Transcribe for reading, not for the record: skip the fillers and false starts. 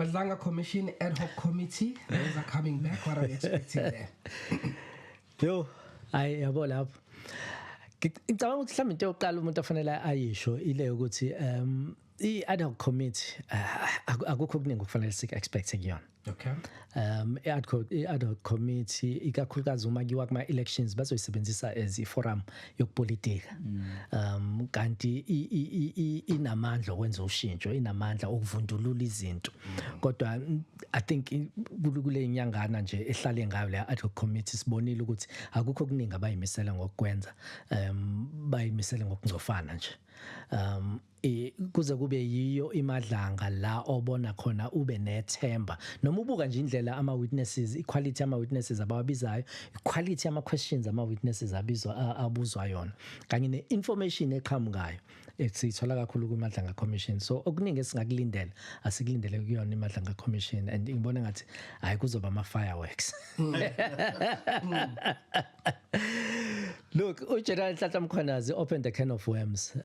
Madlanga Commission ad hoc committee, those are coming back. What are we expecting there? Yo, hayi, yabo lapho. Ngicabanga ukuthi mhlawumbe into yokuqala umuntu afanele ayisho ile ukuthi i-ad hoc committee, akukho okuningi okufanele sik-expect kuyona. I-ad hoc committee, ikakhulukazi uma kuyiwa kuma elections, bazoyisebenzisa as i-forum yokupolitika, kanti inamandla okwenza ushintsho, inamandla okuvundulula izinto. Kodwa I think kule nyangana nje ehlale ngayo le ad hoc committee, sibonile ukuthi akukho okuningi abayimisela ngokwenza, bayimisele ngokungcofana nje. Kuze kube yiyo iMadlanga la obona khona ube nethemba, noma ubuka nje indlela ama witnesses, iquality ama witnesses abawabizayo, iquality ama questions ama witnesses abizwa, abuzwa yona, kanye neinformation eqhamukayo esiyithola kakhulu kwiMadlanga Commission. So okuningi esingakulindela, asikulindele kuyona iMadlanga Commission, and ngibona ngathi hayi, kuzoba ama fireworks. Look, uGeneral Nhlanhla Mkhwanazi opened a can of worms.